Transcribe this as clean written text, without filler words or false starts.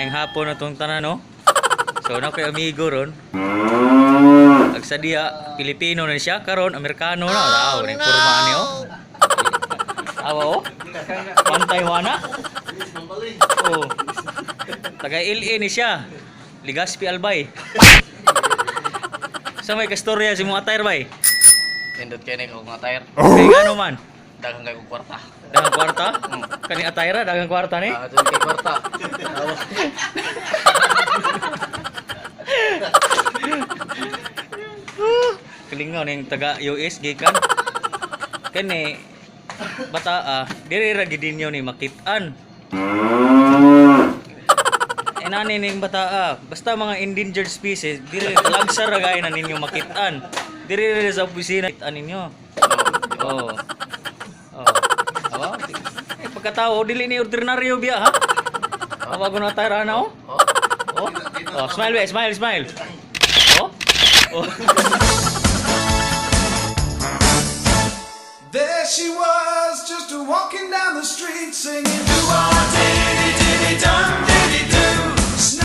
Maayong hapon na tong tanan, no? So na kay amigo ron. Ag sa diha Pilipino na siya karon, Amerikano na. Oh, no. Porma ni oh. Awa oh. Pantay wana. Oh. Taga LA ni siya. Legazpi, Albay. Sa may kastorya si mga attire bay. Nindot kayo na ikaw nga tire. Kay ngano man? Daghang kayo kong kwarta. Daghang kwarta? Kani attire daghang kwarta ni? Ah, doon kay kwarta. Kalingaw ning taga US gikan. Kani bata ah, diri ra gid ninyo ni makit-an. Inani ning bata ah, basta mga endangered species, diri lagsar ra gay na ninyo makit-an. Diri ra sa opisina kit-an ninyo. Oh. Oh. Oh. Eh, pagkatao dili ni ordinaryo biya ha. Awa ko na tayo na oh. Oh, Oh. Oh, smile be, smile, smile. Oh. Oh. There she was, just a walking down the street singing do